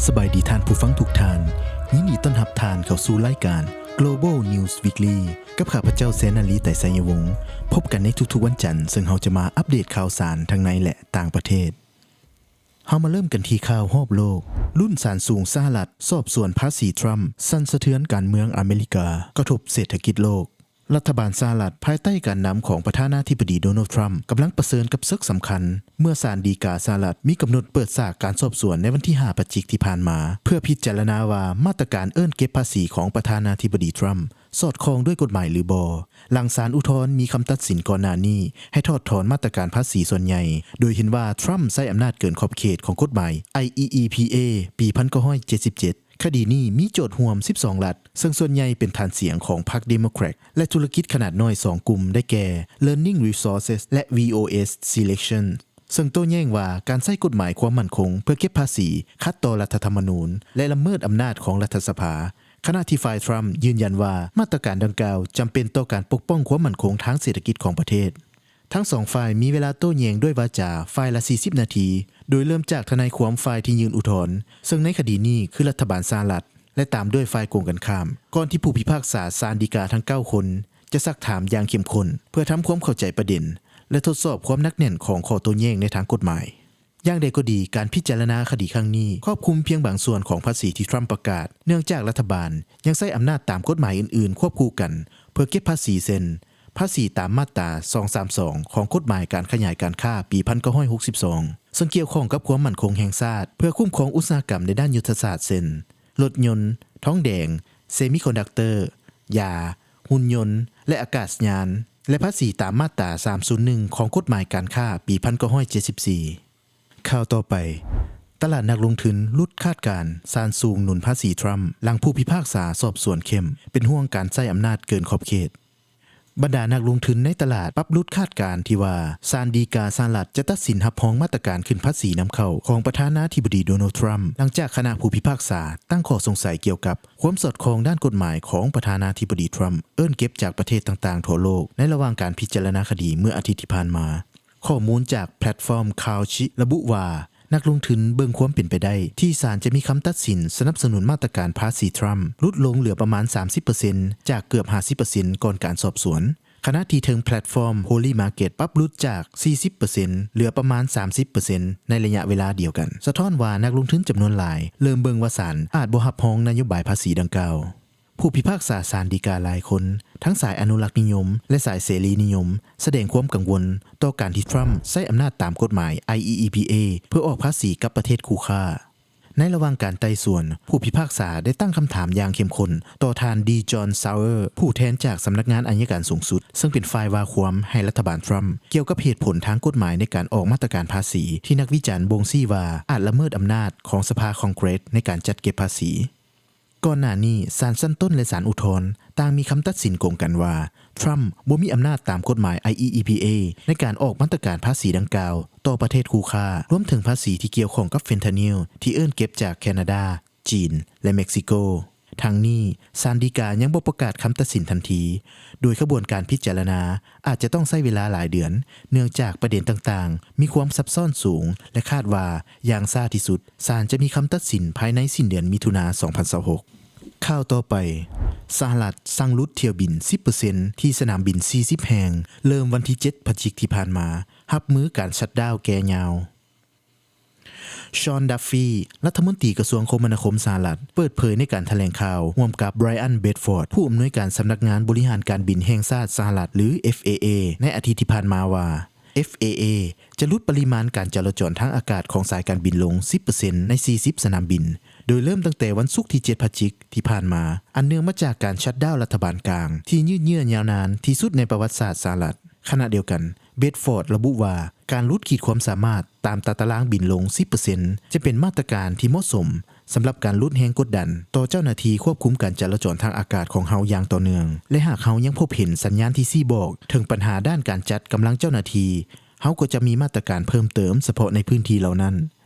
ສະບາຍດີທ່ານຜູ້ຟັງທຸກທ່ານ, ຍິນດີຕ້ອນຮັບທ່ານເຂົ້າສູ່ລາຍການ Global News Weekly ກັບຂ້າພະເຈົ້າ ແສນນາລີ ໄຕໄຊຍະວົງ. ພົບກັນໃນທຸກໆວັນຈັນ, ເຊິ່ງເຮົາຈະມາອັບເດດຂ່າວສານທັງໃນ ແລະ ຕ່າງປະເທດ. ເຮົາມາເລີ່ມກັນທີ່ຂ່າວຮອບໂລກ. ລຸ້ນສານສູງສະຫະລັດສອບສວນພາສີທຣຳ ສັ່ນສະເທືອນການເມືອງອາເມລິກາ, ກະທົບເສດຖະກິດໂລກ. ລັດຖະບານສະຫະລັດ ພາຍໃຕ້ການນຳຂອງປະທານາທິບໍດີ ໂດນັລ ທຣຳ ກຳລັງປະເຊີນກັບເສິກສຳຄັນ ເມື່ອສານດີກາສະຫະລັດມີກຳນົດເປີດສາກການສອບສວນໃນວັນທີຫ້າ ພະຈິກທີ່ຜ່ານມາ ເພື່ອພິຈາລະນາວ່າມາດຕະການເອີ້ນເກັບພາສີຂອງປະທານາທິບໍດີທຣຳ ສອດຄ່ອງດ້ວຍກົດໝາຍຫຼືບໍ່, ຫຼັງສານອຸທອນມີຄຳຕັດສິນກ່ອນໜ້ານີ້ໃຫ້ຖອດຖອນມາດຕະການພາສີສ່ວນໃຫຍ່, ໂດຍເຫັນວ່າທຣຳໃຊ້ອຳນາດເກີນຂອບເຂດຂອງກົດໝາຍ ໄອ ອີ ອີ ພີ ເອ ປີພັນເກົ້າຮ້ອຍເຈັດສິບເຈັດ. ຄະດີນີ້ມີໂຈດຮ່ວມສິບສອງລັດ, ເຊິ່ງສ່ວນໃຫຍ່ເປັນຖານສຽງຂອງພັກເດໂມແຄຣດ ແລະ ທຸລະກິດຂະໜາດນ້ອຍສອງກຸ່ມ ໄດ້ແກ່ Learning Resources ແລະ VOS Selection, ເຊິ່ງໂຕ້ແຍ້ງວ່າການໃຊ້ກົດໝາຍຄວາມໝັ້ນຄົງເພື່ອເກັບພາສີຂັດຕໍ່ລັດຖະທຳມະນູນ ແລະ ລະເມີດອຳນາດຂອງລັດຖະສະພາ, ຂະນະທີ່ຝ່າຍທຣຳຢືນຢັນວ່າມາດຕະການດັ່ງກ່າວຈຳເປັນຕໍ່ການປົກປ້ອງຄວາມໝັ້ນຄົງທາງເສດຖະກິດຂອງປະເທດ. ທັງສອງຝ່າຍມີເວລາໂຕ້ແຍ້ງດ້ວຍວາຈາຝ່າຍລະສີ່ສິບນາທີ, ໂດຍເລີ່ມຈາກທະນາຍຄວາມຝ່າຍທີ່ຍື່ນອຸທອນ, ເຊິ່ງໃນຄະດີນີ້ຄືລັດຖະບານສະຫະລັດ ແລະ ຕາມດ້ວຍຝ່າຍກົງກັນຂ້າມ, ກ່ອນທີ່ຜູ້ພິພາກສາສານດີກາທັງເກົ້າຄົນຈະຊັກຖາມຢ່າງເຂັ້ມຂຸ້ນ ເພື່ອທຳຄວາມເຂົ້າໃຈປະເດັນ ແລະ ທົດສອບຄວາມໜັກແໜ້ນຂອງຂໍ້ໂຕ້ແຍ້ງໃນທາງກົດໝາຍ. ຢ່າງໃດກໍດີ, ການພິຈາລະນາຄະດີຄັ້ງນີ້ຄອບຄຸມພຽງບາງສ່ວນຂອງພາສີທີ່ທຣຳປະກາດ, ເນື່ອງຈາກລັດຖະບານຍັງໃຊ້ອຳນາດຕາມກົດໝາຍອື່ນໆຄວບຄູ່ກັນ ເພື່ອເກັບພາສີ ເຊັ່ນ ພາສີຕາມມາດຕາສອງສາມສອງຂອງກົດໝາຍການຂະຫຍາຍການຄ້າປີພັນເກົ້າຮ້ອຍຫົກສິບສອງ ເຊິ່ງກ່ຽວຂ້ອງກັບຄວາມໝັ້ນຄົງແຫ່ງຊາດ ເພື່ອຄຸ້ມຄອງອຸດສາຫະກຳໃນດ້ານຍຸດທະສາດ ເຊັ່ນ ລົດຍົນ, ທອງແດງ, ເຊມິຄອນດັກເຕີ, ຢາ, ຫຸ່ນຍົນ ແລະ ອາກາດຍານ ແລະ ພາສີຕາມມາດຕາສາມສູນໜຶ່ງຂອງກົດໝາຍການຄ້າປີພັນເກົ້າຮ້ອຍເຈັດສິບສີ່. ຂ່າວຕໍ່ໄປ, ຕະຫຼາດນັກລົງທຶນຫຼຸດຄາດການສານສູງໜູນພາສີທຣຳ ຫຼັງຜູ້ພິພາກສາສອບສວນເຂັ້ມ ເປັນຫ່ວງການໃຊ້ອຳນາດເກີນຂອບເຂດ. ບັນດານັກລົງທຶນໃນຕະຫຼາດປັບຫຼຸດຄາດການທີ່ວ່າສານດີກາສະຫະລັດຈະຕັດສິນຮັບຮອງມາດຕະການຂຶ້ນພາສີນຳເຂົ້າຂອງປະທານາທິບໍດີ ໂດນັລ ທຣຳ ຫຼັງຈາກຄະນະຜູ້ພິພາກສາຕັ້ງຂໍ້ສົງໄສກ່ຽວກັບຄວາມສອດຄ່ອງດ້ານກົດໝາຍຂອງປະທານາທິບໍດີທຣຳເອີ້ນເກັບຈາກປະເທດຕ່າງໆທົ່ວໂລກ ໃນລະຫວ່າງການພິຈາລະນາຄະດີເມື່ອອາທິດທີ່ຜ່ານມາ. ຂໍ້ມູນຈາກແພລດຟອມຂ່າວຊິລະບຸວ່າ ນັກລົງທຶນເບິ່ງຄວາມເປັນໄປໄດ້ທີ່ສານຈະມີຄຳຕັດສິນສະໜັບສະໜູນມາດຕະການພາສີທຣຳ ຫຼຸດລົງເຫຼືອປະມານສາມສິບເປີເຊັນ ຈາກເກືອບຫ້າສິບເປີເຊັນກ່ອນການສອບສວນ, ຂະນະທີ່ເທິງແພລດຟອມໂຮລີມາເກັດ ປັບຫຼຸດຈາກສີ່ສິບເປີເຊັນ ເຫຼືອປະມານສາມສິບເປີເຊັນ ໃນໄລຍະເວລາດຽວກັນ, ສະທ້ອນວ່ານັກລົງທຶນຈຳນວນຫຼາຍເລີ່ມເບິ່ງວ່າສານອາດບໍ່ຮັບຮອງນະໂຍບາຍພາສີດັ່ງກ່າວ. ຜູ້ພິພາກສາສານດີກາຫຼາຍຄົນ ທັງສາຍອະນຸລັກນິຍົມ ແລະ ສາຍເສລີນິຍົມ ສະແດງຄວາມກັງວົນຕໍ່ການທີ່ທຣຳໃຊ້ອຳນາດຕາມກົດໝາຍ ໄອ ອີ ອີ ພີ ເອ ເພື່ອອອກພາສີກັບປະເທດຄູ່ຄ້າ. ໃນລະຫວ່າງການໄຕ່ສວນ, ຜູ້ພິພາກສາໄດ້ຕັ້ງຄຳຖາມຢ່າງເຂັ້ມຂຸ້ນຕໍ່ທ່ານ ດີ ຈອນ ຊາວເອີ ຜູ້ແທນຈາກສຳນັກງານອັຍການສູງສຸດ, ເຊິ່ງເປັນຝ່າຍວ່າຄວາມໃຫ້ລັດຖະບານທຣຳ ກ່ຽວກັບເຫດຜົນທາງກົດໝາຍໃນການອອກມາດຕະການພາສີ ທີ່ນັກວິຈານບົ່ງຊີ້ວ່າອາດລະເມີດອຳນາດຂອງສະພາຄອງເກຣສໃນການຈັດເກັບພາສີ. ກ່ອນໜ້ານີ້, ສານຊັ້ນຕົ້ນ ແລະ ສານອຸທອນ ຕ່າງມີຄຳຕັດສິນກົງກັນວ່າ ທຣຳບໍ່ມີອຳນາດຕາມກົດໝາຍ ໄອ ອີ ອີ ພີ ເອ ໃນການອອກມາດຕະການພາສີດັ່ງກ່າວຕໍ່ປະເທດຄູ່ຄ້າ, ລວມເຖິງພາສີທີ່ກ່ຽວຂ້ອງກັບເຟນທານິລທີ່ເອີ້ນເກັບຈາກແຄນາດາ, ຈີນ ແລະ ເມັກຊິໂກ. ທັງນີ້, ສານດີກາຍັງບໍ່ປະກາດຄຳຕັດສິນທັນທີ, ໂດຍຂະບວນການພິຈາລະນາອາດຈະຕ້ອງໃຊ້ເວລາຫຼາຍເດືອນ, ເນື່ອງຈາກປະເດັນຕ່າງໆມີຄວາມຊັບຊ້ອນສູງ ແລະ ຄາດວ່າຢ່າງຊ້າທີ່ສຸດ ສານຈະມີຄຳຕັດສິນພາຍໃນສິ້ນເດືອນມິຖຸນາ ສອງພັນຊາວຫົກ. ຂ່າວຕໍ່ໄປ, ສະຫະລັດສັ່ງຫຼຸດຖ້ຽວບິນສິບເປີເຊັນທີ່ສະໜາມບິນສີ່ສິບແຫ່ງ ເລີ່ມວັນທີເຈັດ ພະຈິກທີ່ຜ່ານມາ, ຮັບມືການຊັດດາວແກ່ຍາວ. ຊອນ ດັບຟີ ລັດຖະມົນຕີກະຊວງຄົມມະນາຄົມສະຫະລັດ ເປີດເຜີຍໃນການຖະແຫຼງຂ່າວຮ່ວມກັບ Brian Bedford ຜູ້ອຳນວຍການສຳນັກງານບໍລິຫານການບິນແຫ່ງຊາດສະຫະລັດ ຫຼື ເອຟ ເອ ເອ ໃນອາທິດທີ່ຜ່ານມາວ່າ ເອຟ ເອ ເອ ຈະຫຼຸດປະລິມານການຈະລາຈອນທາງອາກາດຂອງສາຍການບິນລົງສິບເປີເຊັນໃນສີ່ສິບສະໜາມບິນ, ໂດຍເລີ່ມຕັ້ງແຕ່ວັນສຸກທີເຈັດ ພະຈິກທີ່ຜ່ານມາ, ອັນເນື່ອງມາຈາກການຊັດດາວລັດຖະບານກາງທີ່ຍືດເຍື້ອຍາວນານທີ່ສຸດໃນປະຫວັດສາດສະຫະລັດ. ຂະນະດຽວກັນ, ເບດຟອດ ລະບຸວ່າ ການຫຼຸດຂີດຄວາມສາມາດຕາມຕາຕະລາງບິນລົງສິບເປີເຊັນ ຈະເປັນມາດຕະການທີ່ເໝາະສົມສຳລັບການຫຼຸດແຮງກົດດັນຕໍ່ເຈົ້າໜ້າທີ່ຄວບຄຸມການຈະລາຈອນທາງອາກາດຂອງເຮົາຢ່າງຕໍ່ເນື່ອງ ແລະ ຫາກເຮົາຍັງພົບເຫັນສັນຍານທີ່ຊີ້ບອກເຖິງບັນຫາດ້ານການຈັດກຳລັງເຈົ້າໜ້າທີ່, ເຮົາກໍຈະມີມາດຕະການເພີ່ມເຕີມສະເພາະໃນພື້ນທີ່ເຫຼົ່ານັ້ນ.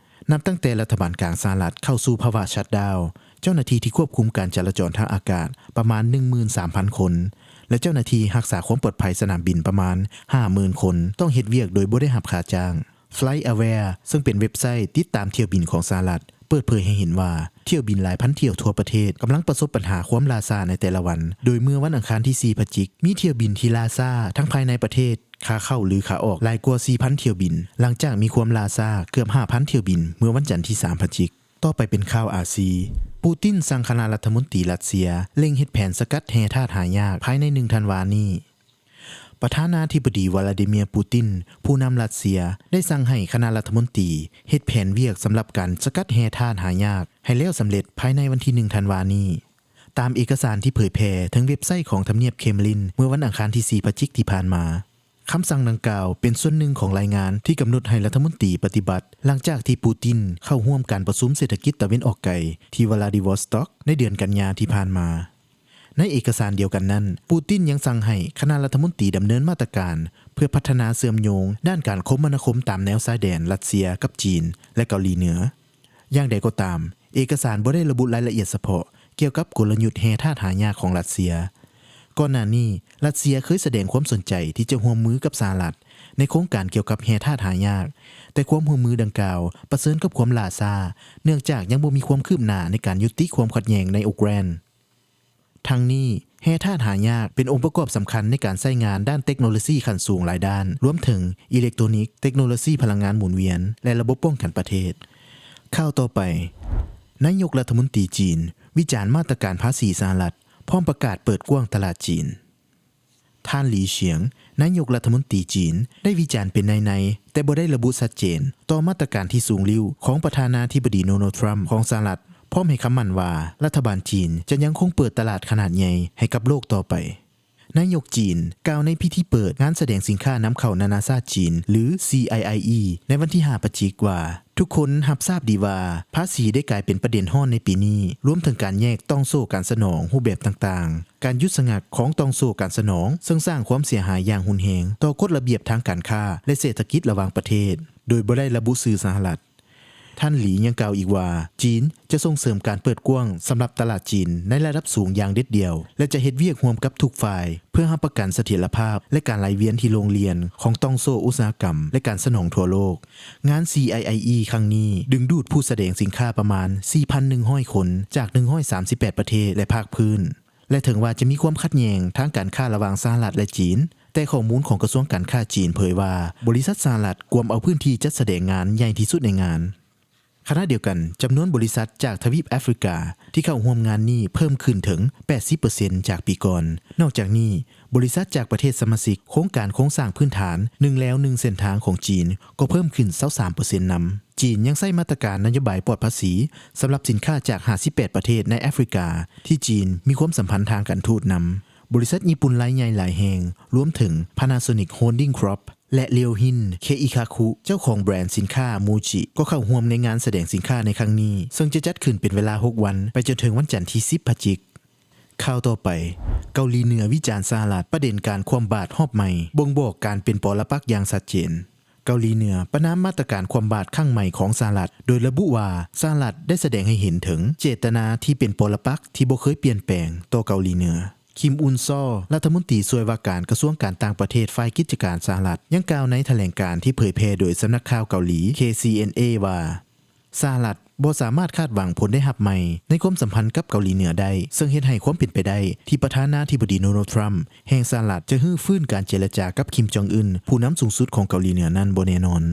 ນັບຕັ້ງແຕ່ລັດຖະບານກາງສະຫະລັດເຂົ້າສູ່ພາວະຊັດດາວ, ເຈົ້າໜ້າທີ່ທີ່ຄວບຄຸມການຈະລາຈອນທາງອາກາດປະມານໜຶ່ງໝື່ນສາມພັນຄົນ ແລະ ເຈົ້າໜ້າທີ່ຮັກສາຄວາມປອດໄພສະໜາມບິນປະມານຫ້າໝື່ນຄົນ ຕ້ອງເຮັດວຽກໂດຍບໍ່ໄດ້ຮັບຄ່າຈ້າງ. FlightAware ເຊິ່ງເປັນເວັບໄຊຕິດຕາມຖ້ຽວບິນຂອງສະຫະລັດ ເປີດເຜີຍໃຫ້ເຫັນວ່າ ຖ້ຽວບິນຫຼາຍພັນຖ້ຽວທົ່ວປະເທດກຳລັງປະສົບບັນຫາຄວາມລ່າຊ້າໃນແຕ່ລະວັນ, ໂດຍເມື່ອວັນອັງຄານທີສີ່ພະຈິກ ມີຖ້ຽວບິນທີ່ລ່າຊ້າທັງພາຍໃນປະເທດ ຂາເຂົ້າ ຫຼື ຂາອອກ ຫຼາຍກວ່າສີ່ພັນຖ້ຽວບິນ, ຫຼັງຈາກມີຄວາມລ່າຊ້າເກືອບຫ້າພັນຖ້ຽວບິນເມື່ອວັນຈັນທີສາມພະຈິກ. ຕໍ່ໄປເປັນຂ່າວອາຊີ. ປູຕິນສັ່ງຄະນະລັດຖະມົນຕີຣັດເຊຍເລັ່ງເຮັດແຜນສະກັດແຮ່ທາດຫາຍາກພາຍໃນໜຶ່ງທັນວານີ້. ປະທານາທິບໍດີ ວລາດີເມຍ ປູຕິນ ຜູ້ນຳຣັດເຊຍ ໄດ້ສັ່ງໃຫ້ຄະນະລັດຖະມົນຕີເຮັດແຜນວຽກສຳລັບການສະກັດແຮ່ທາດຫາຍາກໃຫ້ແລ້ວສຳເລັດພາຍໃນວັນທີໜຶ່ງທັນວານີ້. ຕາມເອກະສານທີ່ເຜີຍແຜ່ເທິງເວັບໄຊຂອງທຳນຽບເຄມລິນ ເມື່ອວັນອັງຄານທີສີ່ພະຈິກທີ່ຜ່ານມາ. ຄຳສັ່ງດັ່ງກ່າວເປັນສ່ວນໜຶ່ງຂອງລາຍງານທີ່ກຳນົດໃຫ້ລັດຖະມົນຕີປະຕິບັດ ຫຼັງຈາກທີ່ປູຕິນເຂົ້າຮ່ວມການປະຊຸມເສດຖະກິດຕາເວັນອອກໄກທີ່ວລາດີວອສຕັອກໃນເດືອນກັນຍາທີ່ຜ່ານມາ. ໃນເອກະສານດຽວກັນນັ້ນ, ປູຕິນຍັງສັ່ງໃຫ້ຄະນະລັດຖະມົນຕີດຳເນີນມາດຕະການເພື່ອພັດທະນາເຊື່ອມໂຍງດ້ານການຄົມມະນາຄົມຕາມແນວຊາຍແດນຣັດເຊຍກັບຈີນ ແລະ ເກົາຫຼີເໜືອ. ຢ່າງໃດກໍຕາມ, ເອກະສານບໍ່ໄດ້ລະບຸລາຍລະອຽດສະເພາະກ່ຽວກັບກົນລະຍຸດແຮ່ທາດຫາຍາກຂອງຣັດເຊຍ. ກ່ອນໜ້ານີ້, ຣັດເຊຍເຄີຍສະແດງຄວາມສົນໃຈທີ່ຈະຮ່ວມມືກັບສະຫະລັດໃນໂຄງການກ່ຽວກັບແຮ່ທາດຫາຍາກ, ແຕ່ຄວາມຮ່ວມມືດັ່ງກ່າວປະເຊີນກັບຄວາມລ່າຊ້າ, ເນື່ອງຈາກຍັງບໍ່ມີຄວາມຄືບໜ້າໃນການຍຸຕິຄວາມຂັດແຍ່ງໃນໂອກແລນ. ທັງນີ້, ແຮ່ທາດຫາຍາກເປັນອົງປະກອບສຳຄັນໃນການໃຊ້ງານດ້ານເຕັກໂນໂລຊີຂັ້ນສູງຫຼາຍດ້ານ, ລວມເຖິງອີເລັກໂທຣນິກ, ເຕັກໂນໂລຊີພະລັງງານໝູນວຽນ ແລະ ລະບົບປ້ອງກັນປະເທດ. ຂ່າວຕໍ່ໄປ, ນາຍົກລັດຖະມົນຕີຈີນວິຈານມາດຕະການພາສີສະຫະລັດ ພ້ອມປະກາດເປີດກວ້າງຕະຫຼາດຈີນ. ທ່ານ ຫຼີ ຊຽງ ນາຍົກລັດຖະມົນຕີຈີນ ໄດ້ວິຈານເປັນໃນໆ ແຕ່ບໍ່ໄດ້ລະບຸຊັດເຈນ ຕໍ່ມາດຕະການທີ່ສູງລິ້ວຂອງປະທານາທິບໍດີ ໂດນັລ ທຣຳ ຂອງສະຫະລັດ, ພ້ອມໃຫ້ຄຳໝັ້ນວ່າ ລັດຖະບານຈີນຈະຍັງຄົງເປີດຕະຫຼາດຂະໜາດໃຫຍ່ໃຫ້ກັບໂລກຕໍ່ໄປ. ນາຍົກຈີນກ່າວໃນພິທີເປີດງານສະແດງສິນຄ້ານຳເຂົ້ານານາຊາດຈີນ ຫຼື ຊີໄອໄອອີ ໃນວັນທີຫ້າພະຈິກວ່າ ທຸກຄົນຮັບຊາບດີວ່າ ພາສີໄດ້ກາຍເປັນປະເດັນຮ້ອນໃນປີນີ້, ລວມເຖິງການແຍກຕ່ອງໂສ້ການສະໜອງຮູບແບບຕ່າງໆ, ການຢຸດສະງັກຂອງຕ່ອງໂສ້ການສະໜອງ, ເຊິ່ງສ້າງຄວາມເສຍຫາຍຢ່າງຮຸນແຮງຕໍ່ກົດລະບຽບທາງການຄ້າ ແລະ ເສດຖະກິດລະຫວ່າງປະເທດ, ໂດຍບໍ່ໄດ້ລະບຸຊື່ສະຫະລັດ. ທ່ານ ຫຼີ ຍັງກ່າວອີກວ່າ ຈີນຈະສົ່ງເສີມການເປີດກວ້າງສຳລັບຕະຫຼາດຈີນໃນລະດັບສູງຢ່າງເດັດດ່ຽວ ແລະ ຈະເຮັດວຽກຮ່ວມກັບທຸກຝ່າຍ ເພື່ອຮັບປະກັນສະຖຽນລະພາບ ແລະ ການໄຫຼວຽນທີ່ໂລ່ງລ່ຽນຂອງຕ່ອງໂສ້ອຸດສາຫະກຳ ແລະ ການສະໜອງທົ່ວໂລກ. ງານ ຊີໄອໄອອີ ຄັ້ງນີ້ດຶງດູດຜູ້ສະແດງສິນຄ້າປະມານ ສີ່ພັນໜຶ່ງຮ້ອຍຄົນ ຈາກ ໜຶ່ງຮ້ອຍສາມສິບແປດປະເທດ ແລະ ພາກພື້ນ. ແລະ ເຖິງວ່າຈະມີຄວາມຂັດແຍ່ງທາງການຄ້າລະຫວ່າງສະຫະລັດ ແລະ ຈີນ, ແຕ່ຂໍ້ມູນຂອງກະຊວງການຄ້າຈີນເຜີຍວ່າ ບໍລິສັດສະຫະລັດກວມເອົາພື້ນທີ່ຈັດສະແດງງານໃຫຍ່ທີ່ສຸດໃນງານ. ຂະນະດຽວກັນ, ຈຳນວນບໍລິສັດຈາກທະວີບແອຟຣິກາທີ່ເຂົ້າຮ່ວມງານນີ້ເພີ່ມຂຶ້ນເຖິງ ແປດສິບເປີເຊັນ ຈາກປີກ່ອນ. ນອກຈາກນີ້, ບໍລິສັດຈາກປະເທດສະມາຊິກໂຄງການໂຄງສ້າງພື້ນຖານ ໜຶ່ງແລວໜຶ່ງເສັ້ນທາງ ຂອງຈີນ ກໍເພີ່ມຂຶ້ນ ຊາວສາມເປີເຊັນ ນຳ. ຈີນຍັງໃຊ້ມາດຕະການນະໂຍບາຍປອດພາສີສຳລັບສິນຄ້າຈາກ ຫ້າສິບແປດປະເທດໃນແອຟຣິກາ ທີ່ຈີນມີຄວາມສຳພັນທາງການທູດນຳ. ບໍລິສັດຍີ່ປຸ່ນລາຍໃຫຍ່ຫຼາຍແຫ່ງ, ລວມເຖິງ Panasonic Holding Corp ແລະ Lyohin Keikaku ເຈົ້າຂອງແບຣນສິນຄ້າ Muji ກໍເຂົ້າຮ່ວມໃນງານສະແດງສິນຄ້າໃນຄັ້ງນີ້, ເຊິ່ງຈະຈັດຂຶ້ນເປັນເວລາຫົກວັນ ໄປຈົນເຖິງວັນຈັນທີສິບພະຈິກ. ຂ່າວຕໍ່ໄປ, ເກົາຫຼີເໜືອວິຈານສະຫະລັດປະເດັນການຄວ່ຳບາດຮອບໃໝ່, ບົ່ງບອກການເປັນປໍລະປັກຢ່າງຊັດເຈນ. ເກົາຫຼີເໜືອປະນາມມາດຕະການຄວ່ຳບາດຄັ້ງໃໝ່ຂອງສະຫະລັດ, ໂດຍລະບຸວ່າສະຫະລັດໄດ້ສະແດງໃຫ້ເຫັນເຖິງເຈດຕະນາທີ່ເປັນປໍລະປັກທີ່ບໍ່ເຄີຍປ່ຽນແປງຕໍ່ເກົາຫຼີເໜືອ. ຄິມ ອຸນຊໍ ລັດຖະມົນຕີຊ່ວຍວ່າການກະຊວງການຕ່າງປະເທດຝ່າຍກິດຈະການສະຫະລັດ ຍັງກ່າວໃນຖະແຫຼງການທີ່ເຜີຍແຜ່ໂດຍສຳນັກຂ່າວເກົາຫຼີ ເຄ ຊີ ເອັນ ເອ ວ່າ ສະຫະລັດບໍ່ສາມາດຄາດຫວັງຜົນໄດ້ຮັບໃໝ່ໃນຄວາມສຳພັນກັບເກົາຫຼີເໜືອໄດ້, ເຊິ່ງເຮັດໃຫ້ຄວາມເປັນໄປໄດ້ທີ່ປະທານາທິບໍດີ ໂດນັລ ທຣຳ ແຫ່ງສະຫະລັດຈະຮື້ຟື້ນການເຈລະຈາກັບ ຄິມ ຈອງອຶນ ຜູ້ນຳສູງສຸດຂອງເກົາຫຼີເໜືອນັ້ນບໍ່ແນ່ນອນ.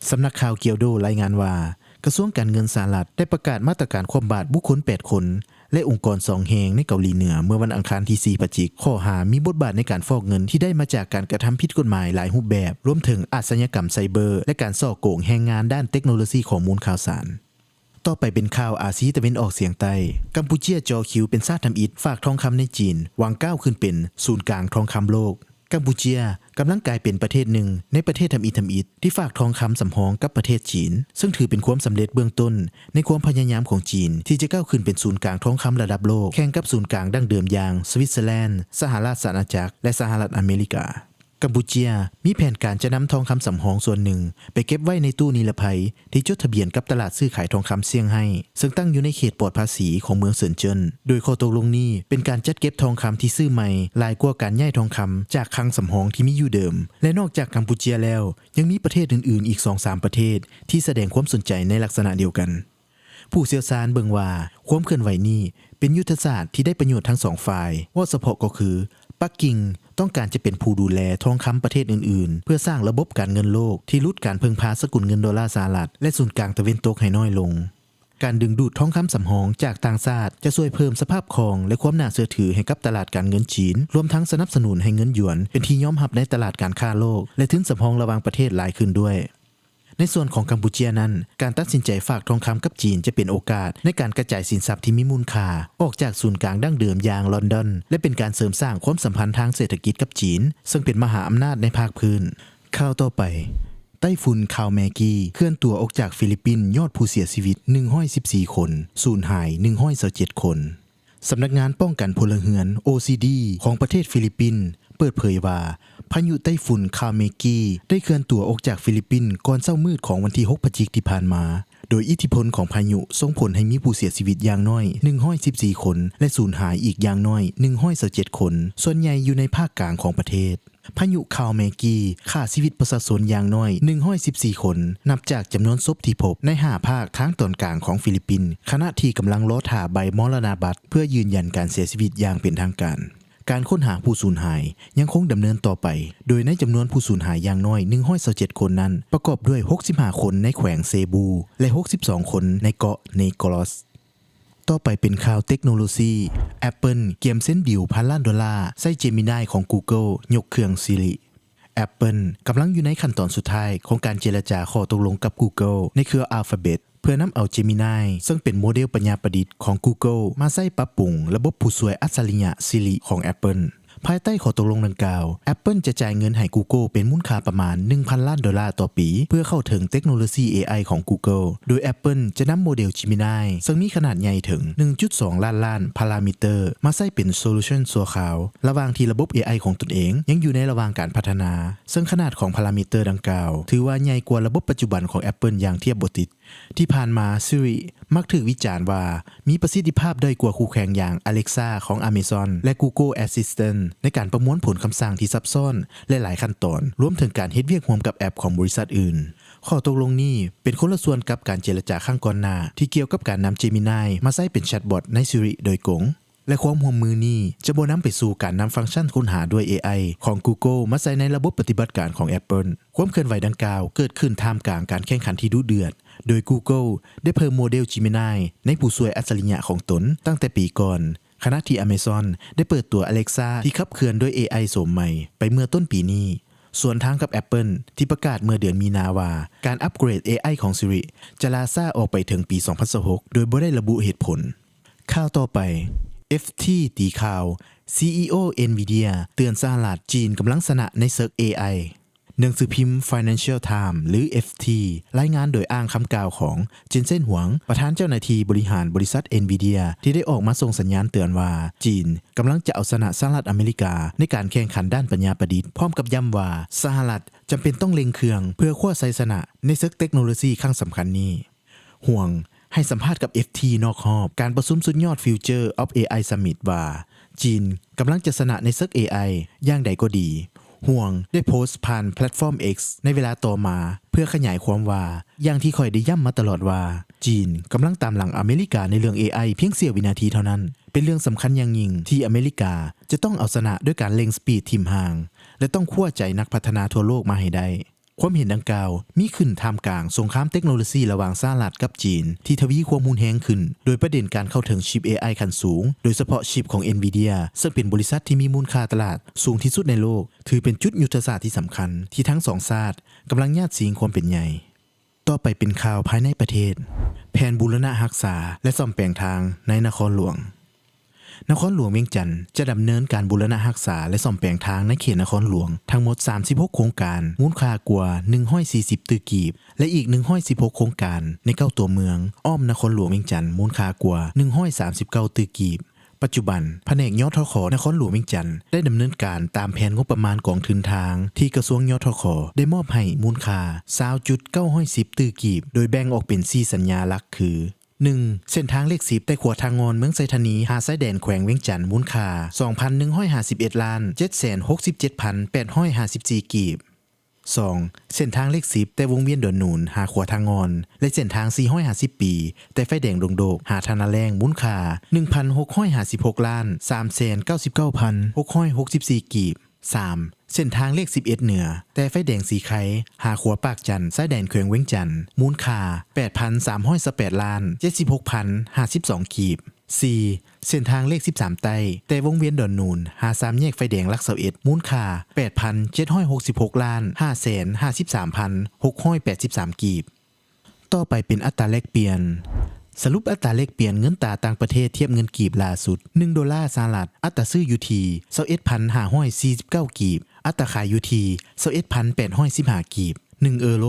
ສຳນັກຂ່າວກຽວໂດລາຍງານວ່າ ກະຊວງການເງິນສະຫະລັດໄດ້ປະກາດມາດຕະການຄວ່ຳບາດບຸກຄົນແປດຄົນ ແລະ ອົງກອນສອງແຫ່ງໃນເກົາຫຼີເໜືອເມື່ອວັນອັງຄານທີສີ່ພະຈິກ ຂໍ້ຫາມີບົດບາດໃນການຟອກເງິນທີ່ໄດ້ມາຈາກການກະທຳຜິດກົດໝາຍຫຼາຍຮູບແບບ, ລວມເຖິງອາດຊະຍາກຳໄຊເບີ ແລະ ການສໍ້ໂກງແຮງງານດ້ານເຕັກໂນໂລຊີຂໍ້ມູນຂ່າວສານ. ຕໍ່ໄປເປັນຂ່າວອາຊີຕາເວັນອອກສຽງໃຕ້. ກຳປູເຈຍເຈາະຄິວເປັນຊາດທຳອິດຝາກທອງຄຳໃນຈີນ, ຫວັງກ້າວຂຶ້ນເປັນສູນກາງທອງຄຳໂລກ. ກຳປູເຈຍກຳລັງກາຍເປັນປະເທດໜຶ່ງໃນປະເທດທຳອິດທຳອິດທີ່ຝາກທອງຄຳສຳຮອງກັບປະເທດຈີນ, ເຊິ່ງຖືເປັນຄວາມສຳເລັດເບື້ອງຕົ້ນໃນຄວາມພະຍາຍາມຂອງຈີນທີ່ຈະກ້າວຂຶ້ນເປັນສູນກາງທອງຄຳລະດັບໂລກ, ແຂ່ງກັບສູນກາງດັ້ງເດີມຢ່າງ ສະວິດເຊີແລນ, ສະຫະລັດສາອານາຈັກ ແລະ ສະຫະລັດອາເມລິກາ. ກຳປູເຈຍມີແຜນການຈະນຳທອງຄຳສຳຮອງສ່ວນໜຶ່ງໄປເກັບໄວ້ໃນຕູ້ນິລະໄພທີ່ຈົດທະບຽນກັບຕະຫຼາດຊື້ຂາຍທອງຄຳຊຽງໄຮ້, ເຊິ່ງຕັ້ງຢູ່ໃນເຂດປອດພາສີຂອງເມືອງເຊິນເຈິນ, ໂດຍຂໍ້ຕົກລົງນີ້ເປັນການຈັດເກັບທອງຄຳທີ່ຊື້ໃໝ່ຫຼາຍກວ່າການຍ້າຍທອງຄຳຈາກຄັງສຳຮອງທີ່ມີຢູ່ເດີມ, ແລະ ນອກຈາກກຳປູເຈຍແລ້ວ ຍັງມີປະເທດອື່ນໆອີກສອງສາມປະເທດທີ່ສະແດງຄວາມສົນໃຈໃນລັກສະນະດຽວກັນ. ຜູ້ຊ່ຽວຊານເບິ່ງວ່າ ຄວາມເຄື່ອນໄຫວນີ້ເປັນຍຸດທະສາດທີ່ໄດ້ປະໂຫຍດທັງສອງຝ່າຍ. ເວົ້າສະເພາະກໍຄື ປັກກິ່ງຕ້ອງການຈະເປັນຜູ້ດູແລທອງຄຳປະເທດອື່ນໆ ເພື່ອສ້າງລະບົບການເງິນໂລກທີ່ຫຼຸດການເພິ່ງພາສະກຸນເງິນໂດລາສະຫະລັດ ແລະ ສູນກາງຕາເວັນຕົກໃຫ້ນ້ອຍລົງ. ການດຶງດູດທອງຄຳສຳຮອງຈາກຕ່າງຊາດຈະຊ່ວຍເພີ່ມສະພາບຄ່ອງ ແລະ ຄວາມໜ້າເຊື່ອຖືໃຫ້ກັບຕະຫຼາດການເງິນຈີນ, ລວມທັງສະໜັບສະໜູນໃຫ້ເງິນຢວນເປັນທີ່ຍອມຮັບໃນຕະຫຼາດການຄ້າໂລກ ແລະ ທຶນສຳຮອງລະຫວ່າງປະເທດຫຼາຍຂຶ້ນດ້ວຍ. ໃນສ່ວນຂອງກຳປູເຈຍນັ້ນ, ການຕັດສິນໃຈຝາກທອງຄຳກັບຈີນຈະເປັນໂອກາດໃນການກະຈາຍສິນຊັບທີ່ມີມູນຄ່າອອກຈາກສູນກາງດັ້ງເດີມຢ່າງລອນດອນ ແລະ ເປັນການເສີມສ້າງຄວາມສຳພັນທາງເສດຖະກິດກັບຈີນ, ເຊິ່ງເປັນມະຫາອຳນາດໃນພາກພື້ນ. ຂ່າວຕໍ່ໄປ, ໄຕ້ຝຸ່ນຄາວແມກີເຄື່ອນຕົວອອກຈາກຟີລິບປິນ ຍອດຜູ້ເສຍຊີວິດໜຶ່ງຮ້ອຍສິບສີ່ຄົນ, ສູນຫາຍໜຶ່ງຮ້ອຍຊາວເຈັດຄົນ. ສຳນັກງານປ້ອງກັນພົນລະເຮືອນ ໂອຊີດີ ຂອງປະເທດຟີລິບປິນ ເປີດເຜີຍວ່າ ພາຍຸໄຕ້ຝຸ່ນຄາວແມກີໄດ້ເຄື່ອນຕົວອອກຈາກຟີລິບປິນກ່ອນເຊົ້າມືດຂອງວັນທີຫົກພະຈິກທີ່ຜ່ານມາ, ໂດຍອິດທິພົນຂອງພາຍຸສົ່ງຜົນໃຫ້ມີຜູ້ເສຍຊີວິດຢ່າງໜ້ອຍໜຶ່ງຮ້ອຍສິບສີ່ຄົນ ແລະ ສູນຫາຍອີກຢ່າງໜ້ອຍໜຶ່ງຮ້ອຍຊາວເຈັດຄົນ, ສ່ວນໃຫຍ່ຢູ່ໃນພາກກາງຂອງປະເທດ. ພາຍຸຄາວແມກີຂ້າຊີວິດປະຊາຊົນຢ່າງໜ້ອຍໜຶ່ງຮ້ອຍສິບສີ່ຄົນ ນັບຈາກຈຳນວນສົບທີ່ພົບໃນຫ້າພາກທາງຕອນກາງຂອງຟີລິບປິນ, ຂະນະທີ່ກຳລັງລໍຖ້າໃບມໍລະນະບັດເພື່ອຢືນຢັນການເສຍຊີວິດຢ່າງເປັນທາງການ. ການຄົ້ນຫາຜູ້ສູນຫາຍຍັງຄົງດຳເນີນຕໍ່ໄປ, ໂດຍໃນຈຳນວນຜູ້ສູນຫາຍຢ່າງໜ້ອຍໜຶ່ງຮ້ອຍຊາວເຈັດຄົນນັ້ນ ປະກອບດ້ວຍຫົກສິບຫ້າຄົນໃນແຂວງເຊບູ ແລະ ຫົກສິບສອງຄົນໃນເກາະເນກຣອສ. ຕໍ່ໄປເປັນຂ່າວເຕັກໂນໂລຊີ. Apple ກຽມເຊັນດີວພັນລ້ານໂດລາໃຊ້ Gemini ຂອງ Google ຍົກເຄື່ອງ Siri. Apple ກຳລັງຢູ່ໃນຂັ້ນຕອນສຸດທ້າຍຂອງການເຈລະຈາຂໍ້ຕົກລົງກັບ Google ໃນເຄືອ Alphabet ເພື່ອນຳເອົາ Gemini ເຊິ່ງເປັນໂມເດວປັນຍາປະດິດຂອງ Google ມາໃຊ້ປັບປຸງລະບົບຜູ້ຊ່ວຍອັດສະລິຍະ Siri ຂອງ Apple. ພາຍໃຕ້ຂໍ້ຕົກລົງດັ່ງກ່າວ, Apple ຈະຈ່າຍເງິນໃຫ້ Google ເປັນມູນຄ່າປະມານໜຶ່ງພັນລ້ານໂດລາຕໍ່ປີ ເພື່ອເຂົ້າເຖິງເຕັກໂນໂລຊີ ເອໄອ ຂອງ Google, ໂດຍ Apple ຈະນຳໂມເດວ Gemini ເຊິ່ງມີຂະໜາດໃຫຍ່ເຖິງໜຶ່ງຈຸດສອງລ້ານລ້ານພາຣາມິເຕີ ມາໃຊ້ເປັນໂຊລູຊັນຊົ່ວຄາວ ລະຫວ່າງທີ່ລະບົບ ເອໄອ ຂອງຕົນເອງຍັງຢູ່ໃນລະຫວ່າງການພັດທະນາ, ເຊິ່ງຂະໜາດຂອງພາຣາມິເຕີດັ່ງກ່າວ ຖືວ່າໃຫຍ່ກວ່າລະບົບປັດຈຸບັນຂອງ Apple ຢ່າງທຽບບໍ່ຕິດ. ທີ່ຜ່ານມາ Siri ມັກຖືກວິຈານວ່າມີປະສິດທິພາບດ້ອຍກວ່າຄູ່ແຂ່ງຢ່າງ Alexa ຂອງ Amazon ແລະ Google Assistant ໃນການປະມວນຜົນຄຳສັ່ງທີ່ຊັບຊ້ອນ ແລະ ຫຼາຍຂັ້ນຕອນ, ລວມເຖິງການເຮັດວຽກຮ່ວມກັບແອັບຂອງບໍລິສັດອື່ນ. ຂໍ້ຕົກລົງນີ້ເປັນຄົນລະສ່ວນກັບການເຈລະຈາຄັ້ງກ່ອນໜ້າທີ່ກ່ຽວກັບການນຳ Gemini ມາໃຊ້ເປັນແຊັດບອດໃນ Siri ໂດຍກົງ. ແລະ ຄວາມຮ່ວມມືນີ້ຈະບໍ່ນຳໄປສູ່ການນຳຟັງຊັນຄົ້ນຫາດ້ວຍ ເອໄອ ຂອງ Google ມາໃສ່ໃນລະບົບປະຕິບັດການຂອງ Apple. ຄວາມເຄື່ອນໄຫວດັ່ງກ່າວເກີດຂຶ້ນທ່າມກາງການແຂ່ງຂັນທີ່ດຸເດືອດ, ໂດຍ Google ໄດ້ເພີ່ມໂມເດວ Gemini ໃນຜູ້ຊ່ວຍອັດສະລິຍະຂອງຕົນຕັ້ງແຕ່ປີກ່ອນ, ຂະນະທີ່ Amazon ໄດ້ເປີດຕົວ Alexa ທີ່ຂັບເຄື່ອນດ້ວຍ ເອໄອ ໂສມໃໝ່ໄປເມື່ອຕົ້ນປີນີ້, ສວນທາງກັບ Apple ທີ່ປະກາດເມື່ອເດືອນມີນາວ່າ ການອັບເກຣດ ເອໄອ ຂອງ Siri ຈະລ່າຊ້າອອກໄປເຖິງປີສອງພັນຊາວຫົກ ໂດຍບໍ່ໄດ້ລະບຸເຫດຜົນ. ຂ່າວຕໍ່ໄປ, ເອັຟທີ ຕີຂ່າວ, ຊີອີໂອ Nvidia ເຕືອນສະຫະລັດ, ຈີນກຳລັງຊະນະໃນເສິກ ເອໄອ. ໜັງສືພິມ Financial Times ຫຼື ເອັຟທີ ລາຍງານໂດຍອ້າງຄຳກ່າວຂອງ Jensen Huang ປະທານເຈົ້າໜ້າທີ່ບໍລິຫານບໍລິສັດ Nvidia ທີ່ໄດ້ອອກມາສົ່ງສັນຍານເຕືອນວ່າ ຈີນກຳລັງຈະເອົາຊະນະສະຫະລັດອາເມລິກາໃນການແຂ່ງຂັນດ້ານປັນຍາປະດິດ, ພ້ອມກັບຢ້ຳວ່າ ສະຫະລັດຈຳເປັນຕ້ອງເລັ່ງເຄື່ອງເພື່ອຄວ້າໄຊຊະນະໃນເສິກເຕັກໂນໂລຊີຄັ້ງສຳຄັນນີ້. ຫວງ ໃຫ້ສຳພາດກັບ ເອັຟທີ ນອກຮອບການປະຊຸມສຸດຍອດ Future of ເອໄອ Summit ວ່າ ຈີນກຳລັງຈະຊະນະໃນເສິກ ເອໄອ. ຢ່າງໃດກໍດີ, ຫວງ ໄດ້ໂພສຜ່ານແພລດຟອມ X ໃນເວລາຕໍ່ມາ ເພື່ອຂະຫຍາຍຄວາມວ່າ ຢ່າງທີ່ຂ້ອຍໄດ້ຢ້ຳມາຕະຫຼອດວ່າ ຈີນກຳລັງຕາມຫຼັງອາເມລິກາໃນເລື່ອງ ເອໄອ ພຽງເສ້ຽວວິນາທີເທົ່ານັ້ນ. ເປັນເລື່ອງສຳຄັນຢ່າງຍິ່ງທີ່ອາເມລິກາຈະຕ້ອງເອົາຊະນະດ້ວຍການເລັ່ງສະປີດຖິ້ມຫ່າງ ແລະ ຕ້ອງຄວ້າໃຈນັກພັດທະນາທົ່ວໂລກມາໃຫ້ໄດ້. ຄວາມເຫັນດັ່ງກ່າວມີຂຶ້ນທ່າມກາງສົງຄາມເຕັກໂນໂລຊີລະຫວ່າງສະຫະລັດກັບຈີນທີ່ທະວີຄວາມຮຸນແຮງຂຶ້ນ, ໂດຍປະເດັນການເຂົ້າເຖິງຊິບ ເອໄອ ຂັ້ນສູງ, ໂດຍສະເພາະຊິບຂອງ Nvidia ເຊິ່ງເປັນບໍລິສັດທີ່ມີມູນຄ່າຕະຫຼາດສູງທີ່ສຸດໃນໂລກ, ຖືເປັນຈຸດຍຸດທະສາດທີ່ສຳຄັນທີ່ທັງສອງຊາດກຳລັງຍາດຊິງຄວາມເປັນໃຫຍ່. ຕໍ່ໄປເປັນຂ່າວພາຍໃນປະເທດ. ແຜນບູລະນະຮັກສາ ແລະ ສ້ອມແປງທາງໃນນະຄອນຫຼວງ. ນະຄອນຫຼວງວຽງຈັນຈະດຳເນີນການບູລະນະຮັກສາ ແລະ ສ້ອມແປງທາງໃນເຂດນະຄອນຫຼວງທັງໝົດສາມສິບຫົກໂຄງການ, ມູນຄ່າກວ່າໜຶ່ງຮ້ອຍສີ່ສິບຕື້ກີບ ແລະ ອີກໜຶ່ງຮ້ອຍສິບຫົກໂຄງການໃນເກົ້າຕົວເມືອງອ້ອມນະຄອນຫຼວງວຽງຈັນ ມູນຄ່າກວ່າໜຶ່ງຮ້ອຍສາມສິບເກົ້າຕື້ກີບ. ປັດຈຸບັນ, ພະແນກ ຍທຂ ນະຄອນຫຼວງວຽງຈັນ ໄດ້ດຳເນີນການຕາມແຜນງົບປະມານກອງທຶນທາງທີ່ກະຊວງ ຍທຂ ໄດ້ມອບໃຫ້ ມູນຄ່າຊາວຈຸດເກົ້າຮ້ອຍສິບຕື້ກີບ, ໂດຍແບ່ງອອກເປັນສີ່ສັນຍາຫຼັກຄື ໜຶ່ງ ເສັ້ນທາງເລກສິບ ແຕ່ຂົວທາງງອນເມືອງໄຊທານີຫາຊາຍແດນແຂວງວຽງຈັນ ມູນຄ່າສອງພັນໜຶ່ງຮ້ອຍຫ້າສິບເອັດລ້ານເຈັດແສນຫົກສິບເຈັດພັນແປດຮ້ອຍຫ້າສິບສີ່ກີບ. ສອງ ເສັ້ນທາງເລກສິບ ແຕ່ວົງວຽນດອນໜູນຫາຂົວທາງງອນ ແລະ ເສັ້ນທາງສີ່ຮ້ອຍຫ້າສິບປີ ແຕ່ໄຟແດງດົງໂດກຫາທ່ານາແລ້ງ ມູນຄ່າໜຶ່ງພັນຫົກຮ້ອຍຫ້າສິບຫົກລ້ານສາມແສນເກົ້າສິບເກົ້າພັນຫົກຮ້ອຍຫົກສິບສີ່ກີບ. ສາມ ເສັ້ນທາງເລກສິບເອັດເໜືອ ແຕ່ໄຟແດງສີໄຄຫາຂົວປາກຈັນ ຊາຍແດນແຂວງວຽງຈັນ ມູນຄ່າແປດພັນສາມຮ້ອຍຊາວແປດລ້ານເຈັດສິບຫົກພັນຫ້າສິບສອງກີບ. ສີ່ ເສັ້ນທາງເລກສິບສາມໃຕ້ ແຕ່ວົງວຽນດອນໜູນຫາສາມແຍກໄຟແດງຫຼັກຊາວເອັດ ມູນຄ່າແປດພັນເຈັດຮ້ອຍຫົກສິບຫົກລ້ານຫ້າແສນຫ້າສິບສາມພັນຫົກຮ້ອຍແປດສິບສາມກີບ. ຕໍ່ໄປເປັນອັດຕາແລກປ່ຽນ. ສະຫຼຸບອັດຕາແລກປ່ຽນເງິນຕາຕ່າງປະເທດທຽບເງິນກີບລ່າສຸດ ໜຶ່ງໂດລາສະຫະລັດ ອັດຕາຊື້ຢູ່ທີ່ຊາວເອັດພັນຫ້າຮ້ອຍສີ່ສິບເກົ້າກີບ, ອັດຕາຂາຍຢູ່ທີ່ຊາວເອັດພັນແປດຮ້ອຍສິບຫ້າກີບ. ໜຶ່ງເອີໂຣ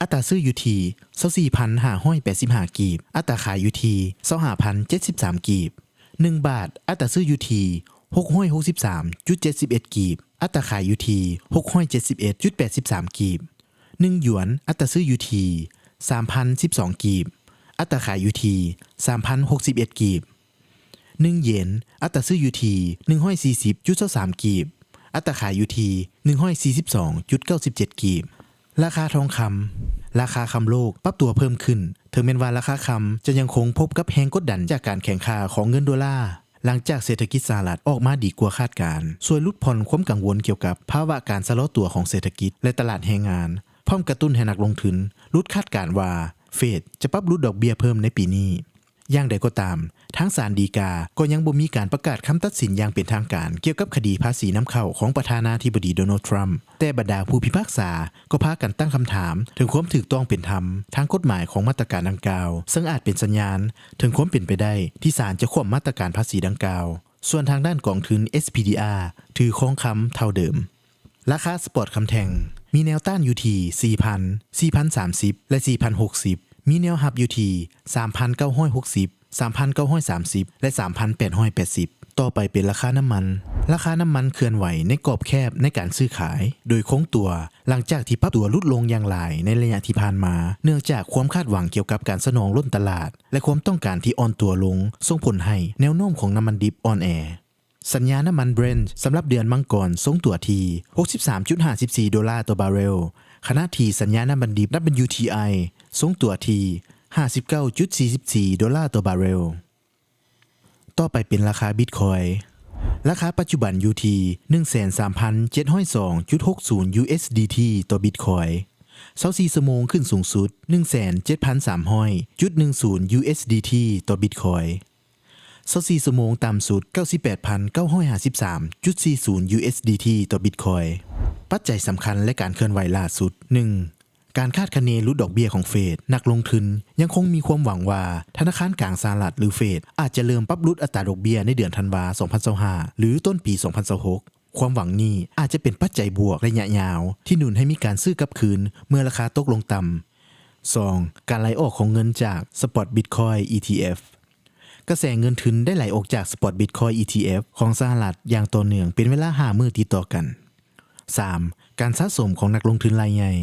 ອັດຕາຊື້ຢູ່ທີ່ຊາວສີ່ພັນຫ້າຮ້ອຍແປດສິບຫ້າກີບ, ອັດຕາຂາຍຢູ່ທີ່ຊາວຫ້າພັນເຈັດສິບສາມກີບ. ໜຶ່ງບາດ ອັດຕາຊື້ຢູ່ທີ່ຫົກຮ້ອຍຫົກສິບສາມຈຸດເຈັດສິບເອັດກີບ, ອັດຕາຂາຍຢູ່ທີ່ຫົກຮ້ອຍເຈັດສິບເອັດຈຸດແປດສິບສາມກີບ. ໜຶ່ງຢວນ ອັດຕາຊື້ຢູ່ທີ່ສາມພັນສິບສອງກີບ, ອັດຕາຂາຍຢູ່ທີ່ສາມພັນຫົກສິບເອັດກີບ. ໜຶ່ງເຢນ ອັດຕາຊື້ຢູ່ທີ່ໜຶ່ງຮ້ອຍສີ່ສິບຈຸດຊາວສາມກີບ, ອັດຕາຂາຍຢູ່ທີ່ໜຶ່ງຮ້ອຍສີ່ສິບສອງຈຸດເກົ້າສິບເຈັດກີບ. ລາຄາທອງຄຳ. ລາຄາຄຳໂລກປັບຕົວເພີ່ມຂຶ້ນ, ເຖິງແມ່ນວ່າລາຄາຄຳຈະຍັງຄົງພົບກັບແຮງກົດດັນຈາກການແຂງຄ່າຂອງເງິນໂດລາ, ຫຼັງຈາກເສດຖະກິດສະຫະລັດອອກມາດີກວ່າຄາດການ, ຊ່ວຍຫຼຸດຜ່ອນຄວາມກັງວົນກ່ຽວກັບພາວະການຊະລໍຕົວຂອງເສດຖະກິດ ແລະ ຕະຫຼາດແຮງງານ, ພ້ອມກະຕຸ້ນໃຫ້ນັກລົງທຶນຫຼຸດຄາດການວ່າເຟດຈະປັບຫຼຸດດອກເບ້ຍເພີ່ມໃນປີນີ້. ຢ່າງໃດກໍຕາມ, ທາງສານฎີກາກໍຍັງບໍ່ມີການປະກາດຄຳຕັດສິນຢ່າງເປັນທາງການກ່ຽວກັບຄະດີພາສີນຳເຂົ້າຂອງປະທານາທິບໍດີ ໂດນັລ ທຣຳ, ແຕ່ບັນດາຜູ້ພິພາກສາກໍພາກັນຕັ້ງຄຳຖາມເຖິງຄວາມຖືກຕ້ອງເປັນທຳທາງກົດໝາຍຂອງມາດຕະການດັ່ງກ່າວ, ເຊິ່ງອາດເປັນສັນຍານເຖິງຄວາມເປັນໄປໄດ້ທີ່ສານຈະຂວ້ຳມາດຕະການພາສີດັ່ງກ່າວ. ສ່ວນທາງດ້ານກອງທຶນ ເອສ ພີ ດີ ອາ ຖືຄອງຄຳເທົ່າເດີມ. ລາຄາສະປອດຄຳແທ່ງ ມີແນວຕ້ານຢູ່ທີ່ສີ່ພັນ, ສີ່ພັນສາມສິບ ແລະ ສີ່ພັນຫົກສິບ, ມີແນວຮັບຢູ່ທີ່ສາມພັນເກົ້າຮ້ອຍຫົກສິບ, ສາມພັນເກົ້າຮ້ອຍສາມສິບ ແລະ ສາມພັນແປດຮ້ອຍແປດສິບ. ຕໍ່ໄປເປັນລາຄານ້ຳມັນ. ລາຄານ້ຳມັນເຄື່ອນໄຫວໃນກອບແຄບໃນການຊື້ຂາຍໂດຍຄົງຕົວ ຫຼັງຈາກທີ່ປັບຕົວຫຼຸດລົງຢ່າງຫຼາຍໃນໄລຍະທີ່ຜ່ານມາ ເນື່ອງຈາກຄວາມຄາດຫວັງກ່ຽວກັບການສະໜອງລົ້ນຕະຫຼາດ ແລະ ຄວາມຕ້ອງການທີ່ອ່ອນຕົວລົງ ສົ່ງຜົນໃຫ້ແນວໂນ້ມຂອງນ້ຳມັນດິບອ່ອນແອ. ສັນຍານ້ຳມັນ Brent ສຳລັບເດືອນມັງກອນຊົງຕົວທີ່ຫົກສິບສາມຈຸດຫ້າສິບສີ່ໂດລາຕໍ່ບາເຣວ, ຂະນະທີ່ສັນຍານ້ຳມັນດິບ WTI ຊົງຕົວທີ່ຫ້າສິບເກົ້າຈຸດສີ່ສິບສີ່ໂດລາຕໍ່ບາເຣວ. ຕໍ່ໄປເປັນລາຄາບິດຄອຍ. ລາຄາປັດຈຸບັນຢູ່ທີ່ໜຶ່ງແສນສາມພັນເຈັດຮ້ອຍສອງຈຸດຫົກສູນ USDT ຕໍ່ບິດຄອຍ. ຊາວສີ່ຊົ່ວໂມງຂຶ້ນສູງສຸດໜຶ່ງແສນເຈັດພັນສາມຮ້ອຍຈຸດໜຶ່ງສູນ USDT ຕໍ່ບິດຄອຍ. ຊາວສີ່ຊົ່ວໂມງຕ່ຳສຸດເກົ້າສິບແປດພັນເກົ້າຮ້ອຍຫ້າສິບສາມຈຸດສີ່ສູນ USDT ຕໍ່ບິດຄອຍ. ປັດໄຈສຳຄັນ ແລະ ການເຄື່ອນໄຫວລ່າສຸດ. ໜຶ່ງ ການຄາດຄະເນຫຼຸດດອກເບ້ຍຂອງເຟດ. ນັກລົງທຶນຍັງຄົງມີຄວາມຫວັງວ່າທະນາຄານກາງສະຫະລັດ ຫຼື ເຟດ ອາດຈະເລີ່ມປັບຫຼຸດອັດຕາດອກເບ້ຍໃນເດືອນທັນວາ ສອງພັນຊາວຫ້າ ຫຼື ຕົ້ນປີ ສອງພັນຊາວຫົກ. ຄວາມຫວັງນີ້ອາດຈະເປັນປັດໄຈບວກໄລຍະຍາວ ທີ່ໜູນໃຫ້ມີການຊື້ກັບຄືນເມື່ອລາຄາຕົກລົງຕ່ຳ. ສອງ ການໄຫຼອອກຂອງເງິນຈາກ Spot Bitcoin ອີ ທີ ເອັຟ. ກະແສເງິນທຶນໄດ້ໄຫຼອອກຈາກ Spot Bitcoin ອີ ທີ ເອັຟ ຂອງສະຫະລັດຢ່າງຕໍ່ເນື່ອງເປັນເວລາຫ້າມື້ຕິດຕໍ່ກັນ. ສາມ ການສະສົມຂອງນັກລົງທຶນລາຍໃຫຍ່.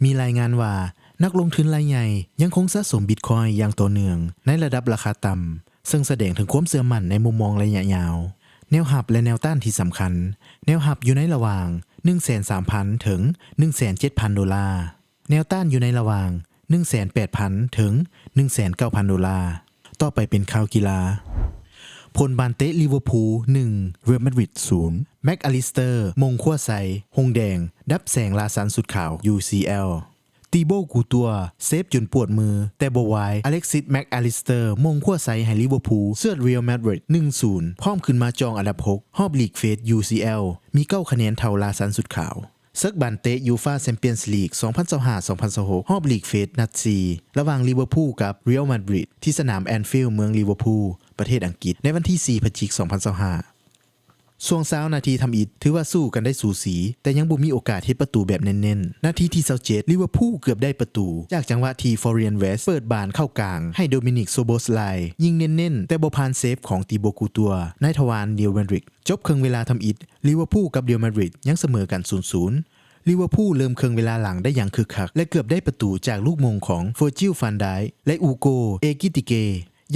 ມີລາຍງານວ່າ ນັກລົງທຶນລາຍໃຫຍ່ຍັງຄົງສະສົມ Bitcoin ຢ່າງຕໍ່ເນື່ອງໃນລະດັບລາຄາຕ່ຳ, ເຊິ່ງສະແດງເຖິງຄວາມເຊື່ອໝັ້ນໃນມຸມມອງໄລຍະຍາວ. ແນວຮັບ ແລະ ແນວຕ້ານທີ່ສຳຄັນ. ແນວຮັບຢູ່ໃນລະຫວ່າງໜຶ່ງແສນສາມພັນເຖິງໜຶ່ງແສນເຈັດພັນໂດລາ. ແນວຕ້ານຢູ່ໃນລະຫວ່າງໜຶ່ງແສນແປດພັນເຖິງໜຶ່ງແສນເກົ້າພັນໂດລາ. ຕໍ່ໄປເປັນຂ່າວກິລາ. ຜົນບານເຕະ ລິເວີພູ ໜຶ່ງ ເຣລ ມາດຣິດ ສູນ. ແມັກອາລິສເຕີ ມົງຂົວໃສ່ ຫົງແດງ ດັບແສງລາຊັນຊຸດຂາວ UCL. ຕີໂບ ກູຕົວ ເຊຟຈົນປວດມື ແຕ່ບໍ່ວາຍ. ອາເລັກຊິສ ແມັກອາລິສເຕີ ມົງຂົວໃສ່ໃຫ້ລິເວີພູ ເຊືອດ ເຣລ ມາດຣິດ ໜຶ່ງສູນ ພ້ອມຂຶ້ນມາຈອງອັນດັບຫົກ ຮອບລີກເຟສ UCL ມີເກົ້າຄະແນນເທົ່າລາຊັນຊຸດຂາວ. ເສິກບານເຕະ ຢູຟາ ແຊມປຽນສ໌ລີກ ສອງພັນຊາວຫ້າ ສອງພັນຊາວຫົກ ຮອບລີກເຟສ ນັດສີ່ ລະຫວ່າງລິເວີພູກັບ ເຣລ ມາດຣິດ ທີ່ສະໜາມ ແອນຟິວ ເມືອງລິເວີພູ ປະເທດອັງກິດ ໃນວັນທີສີ່ ພະຈິກ ສອງພັນຊາວຫ້າ. ຊ່ວງຊາວນາທີທຳອິດ ຖືວ່າສູ້ກັນໄດ້ສູສີ, ແຕ່ຍັງບໍ່ມີໂອກາດເຮັດປະຕູແບບເນັ້ນໆ. ນາທີທີຊາວເຈັດ ລິເວີພູເກືອບໄດ້ປະຕູ ຈາກຈັງຫວະທີ່ ຟລໍເຣຍນ ເວັດ ເປີດບານເຂົ້າກາງໃຫ້ ໂດມິນິກ ໂຊໂບສລາຍ ຍິງເນັ້ນໆ ແຕ່ບໍ່ຜ່ານເຊຟຂອງ ຕີໂບ ກູຕົວ ນາຍທະວານ ເຣລ ມາດຣິດ. ຈົບເຄິ່ງເວລາທຳອິດ ລິເວີພູກັບ ເຣລ ມາດຣິດ ຍັງສະເໝີກັນ ສູນສູນ. ລິເວີພູເລີ່ມເຄິ່ງເວລາຫຼັງໄດ້ຢ່າງຄຶກຄັກ ແລະ ເກືອບໄດ້ປະຕູຈາກລູກໂມງຂອງ ເວີຈິລ ຟານໄດ ແລະ ອູໂກ ເອກິຕິເກ.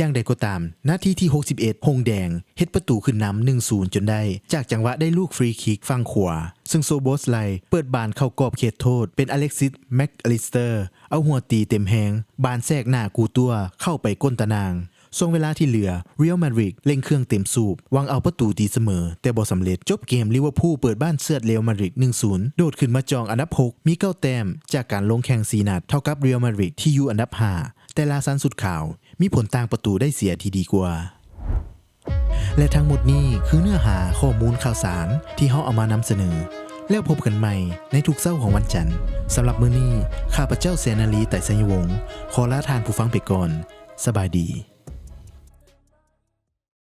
ຢ່າງໃດກໍຕາມ, ນາທີທີຫົກສິບເອັດ ຫົງແດງເຮັດປະຕູຂຶ້ນນຳ ໜຶ່ງສູນ ຈົນໄດ້ ຈາກຈັງຫວະໄດ້ລູກຟຣີຄິກຝັ່ງຂວາ, ເຊິ່ງໂຊໂບສໄລເປີດບານເຂົ້າກອບເຂດໂທດ ເປັນອາເລັກຊິສ ແມັກອາລິສເຕີ ເອົາຫົວຕີເຕັມແຮງ, ບານແຊກໜ້າກູຕົວເຂົ້າໄປກົ້ນຕາໜ່າງ. ຊ່ວງເວລາທີ່ເຫຼືອ, ຣຽວມາດຣິດເລັ່ງເຄື່ອງເຕັມສູບ, ຫວັງເອົາປະຕູຕີສະເໝີ, ແຕ່ບໍ່ສຳເລັດ. ຈົບເກມ, ລິເວີພູເປີດບ້ານເຊືອດຣຽວມາດຣິດ ໜຶ່ງສູນ, ໂດດຂຶ້ນມາຈອງອັນດັບຫົກ, ມີເກົ້າແຕ້ມຈາກການລົງແຂ່ງສີ່ນັດ, ເທົ່າກັບຣຽວມາດຣິດທີ່ຢູ່ອັນດັບຫ້າ. ແຕ່ລາຊານຊຸດຂາວມີຜົນຕ່າງປະຕູໄດ້ເສຍທີ່ດີກວ່າ. ແລະ ທັງໝົດນີ້ຄືເນື້ອຫາຂໍ້ມູນຂ່າວສານທີ່ເຮົາເອົາມານຳສະເໜີ. ແລ້ວພົບກັນໃໝ່ໃນທຸກເຊົ້າຂອງວັນຈັນ. ສຳລັບມື້ນີ້, ຂ້າພະເຈົ້າ ແສນນາລີ ໄຕໄຊຍະວົງ ຂໍລາທ່ານຜູ້ຟັງໄປກ່ອນ. ສະບາຍດີ.